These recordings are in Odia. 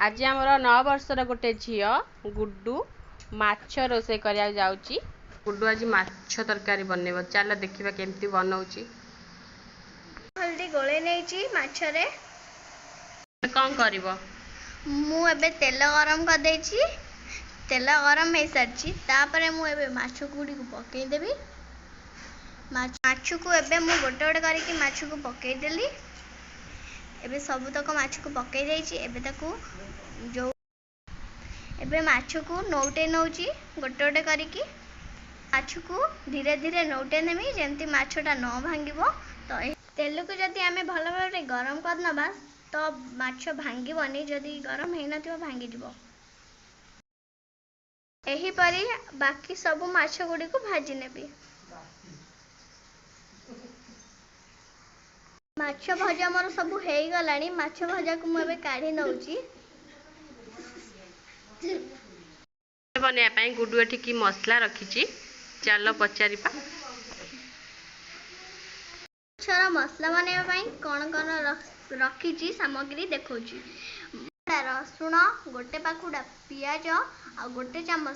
ଆଜି ଆମର 9 ବର୍ଷର ଗୋଟେ ଝିଅ ଗୁଡୁ ମାଛ ରୋଷେଇ କରିବାକୁ ଯାଉଛି। ଗୁଡୁ ଆଜି ମାଛ ତରକାରୀ ବନେଇବ, ଚାଲ ଦେଖିବା କେମିତି ବନଉଛି। ହଳଦୀ ଗୋଳେଇ ନେଇଛି ମାଛରେ। କ'ଣ କରିବ? ମୁଁ ଏବେ ତେଲ ଗରମ କରିଦେଇଛି। ତେଲ ଗରମ ହେଇସାରିଛି, ତାପରେ ମୁଁ ଏବେ ମାଛ ଗୁଡ଼ିକୁ ପକେଇଦେବି। ମାଛକୁ ଏବେ ମୁଁ ଗୋଟେ ଗୋଟେ କରିକି ମାଛକୁ ପକେଇଦେଲି। ଏବେ ସବୁତକ ମାଛକୁ ପକେଇ ଦେଇଛି। ଏବେ ତାକୁ ଯେଉଁ ଏବେ ମାଛକୁ ନଉଟେଇ ନେଉଛି ଗୋଟେ ଗୋଟେ କରିକି। ମାଛକୁ ଧୀରେ ଧୀରେ ନଉଟେଇ ନେବି, ଯେମିତି ମାଛଟା ନ ଭାଙ୍ଗିବ। ତ ତେଲକୁ ଯଦି ଆମେ ଭଲ ଭାବରେ ଗରମ କରିନେବା ତ ମାଛ ଭାଙ୍ଗିବନି, ଯଦି ଗରମ ହେଇନଥିବ ଭାଙ୍ଗିଯିବ। ଏହିପରି ବାକି ସବୁ ମାଛ ଗୁଡ଼ିକୁ ଭାଜି ନେବି। ମାଛ ଭଜା ମୋର ସବୁ ହେଇଗଲାଣି। ମାଛ ଭଜାକୁ ମୁଁ ଏବେ କାଢ଼ି ନେଉଛି। ବନେଇବା ପାଇଁ ଗୁଡୁ ଏଠି କି ମସଲା ରଖିଛି, ଚାଲ ପଚାରିବା। ମାଛର ମସଲା ବନେଇବା ପାଇଁ କ'ଣ କ'ଣ ରଖିଛି ସାମଗ୍ରୀ ଦେଖାଉଛି। ରସୁଣ ଗୋଟେ ପାଖୁଡ଼ା, ପିଆଜ ଆଉ ଗୋଟେ ଚାମଚ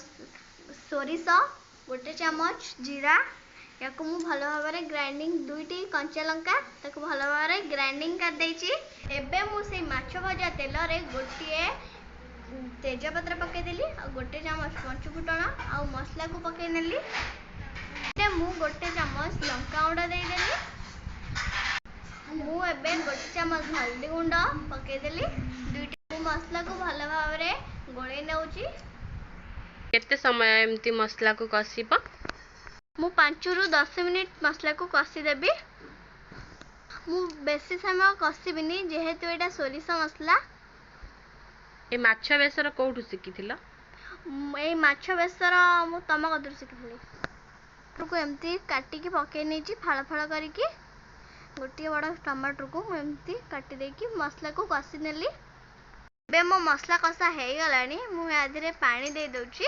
ସୋରିଷ, ଗୋଟେ ଚାମଚ ଜିରା। ୟାକୁ ମୁଁ ଭଲ ଭାବରେ ଗ୍ରାଇଣ୍ଡିଙ୍ଗ, 2ଟି କଞ୍ଚା ଲଙ୍କା, ତାକୁ ଭଲ ଭାବରେ ଗ୍ରାଇଣ୍ଡିଙ୍ଗ କରିଦେଇଛି। ଏବେ ମୁଁ ସେଇ ମାଛ ଭଜା ତେଲରେ ଗୋଟିଏ ତେଜପତ୍ର ପକାଇଦେଲି ଆଉ ଗୋଟେ ଚାମଚ ପଞ୍ଚୁ ଫୁଟଣ ଆଉ ମସଲାକୁ ପକାଇ ନେଲି। ମୁଁ ଗୋଟେ ଚାମଚ ଲଙ୍କା ଗୁଣ୍ଡ ଦେଇଦେଲି। ମୁଁ ଏବେ ଗୋଟେ ଚାମଚ ହଳଦୀ ଗୁଣ୍ଡ ପକାଇଦେଲି। 2ଟି ମୁଁ ମସଲାକୁ ଭଲ ଭାବରେ ଗୋଳେଇ ନେଉଛି। କେତେ ସମୟ ଏମିତି ମସଲାକୁ କଷିବ? ମୁଁ 5ରୁ 10 ମିନିଟ୍ ମସଲାକୁ କଷିଦେବି। ମୁଁ ବେଶୀ ସମୟ କଷିବିନି, ଯେହେତୁ ଏଇଟା ସୋରିଷ ମସଲା। ଏ ମାଛ ବେସର କୋଉଠୁ ଶିଖିଥିଲ? ଏଇ ମାଛ ବେସର ମୁଁ ତମ କତିରୁ ଶିଖିଥିଲି। ଏମିତି କାଟିକି ପକେଇ ନେଇଛି ଫାଳ ଫାଳ କରିକି। ଗୋଟିଏ ବଡ଼ ଟମାଟୋକୁ ମୁଁ ଏମିତି କାଟି ଦେଇକି ମସଲାକୁ କଷି ନେଲି। ଏବେ ମୋ ମସଲା କଷା ହେଇଗଲାଣି। ମୁଁ ୟା ଦେହରେ ପାଣି ଦେଇଦେଉଛି।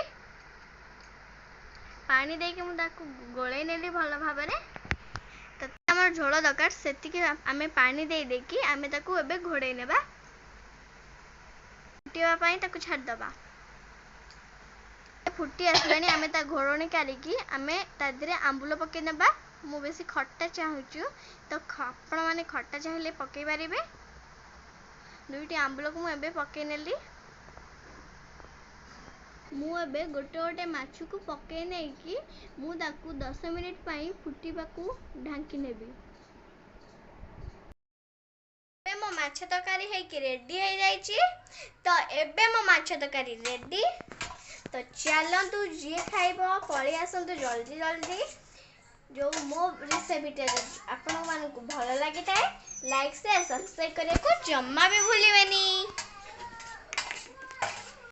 ପାଣି ଦେଇକି ମୁଁ ତାକୁ ଗୋଳେଇ ନେଲି ଭଲ ଭାବରେ। ତ ଆମର ଝୋଳ ଦରକାର ସେତିକି ଆମେ ପାଣି ଦେଇ ଦେଇକି ଆମେ ତାକୁ ଏବେ ଘୋଡ଼େଇ ନେବା। ଫୁଟିବା ପାଇଁ ତାକୁ ଛାଡ଼ିଦେବା। ଫୁଟି ଆସିଲାଣି, ଆମେ ତା ଘୋଡ଼ଣୀ କାଢ଼ିକି ଆମେ ତା ଦେହରେ ଆମ୍ବୁଲ ପକେଇ ନେବା। ମୁଁ ବେଶୀ ଖଟା ଚାହୁଁଛୁ, ତ ଆପଣମାନେ ଖଟା ଚାହିଁଲେ ପକେଇ ପାରିବେ। 2ଟି ଆମ୍ବୁଲକୁ ମୁଁ ଏବେ ପକେଇ ନେଲି। ମୁଁ ଏବେ ଗୋଟେ ଗୋଟେ ମାଛକୁ ପକେଇ ନେଇକି ମୁଁ ତାକୁ 10 ମିନିଟ୍ ପାଇଁ ଫୁଟିବାକୁ ଢାଙ୍କି ନେବି। ଏବେ ମୋ ମାଛ ତରକାରୀ ହେଇକି ରେଡ଼ି ହେଇଯାଇଛି। ତ ଏବେ ମୋ ମାଛ ତରକାରୀ ରେଡ଼ି। ତ ଚାଲନ୍ତୁ, ଯିଏ ଖାଇବ ପଳେଇ ଆସନ୍ତୁ ଜଲ୍ଦି ଜଲ୍ଦି। ଯେଉଁ ମୋ ରେସିପିଟା ଯଦି ଆପଣମାନଙ୍କୁ ଭଲ ଲାଗିଥାଏ, ଲାଇକ୍, ସେୟାର, ସବସ୍କ୍ରାଇବ୍ କରିବାକୁ ଜମା ବି ଭୁଲିବେନି।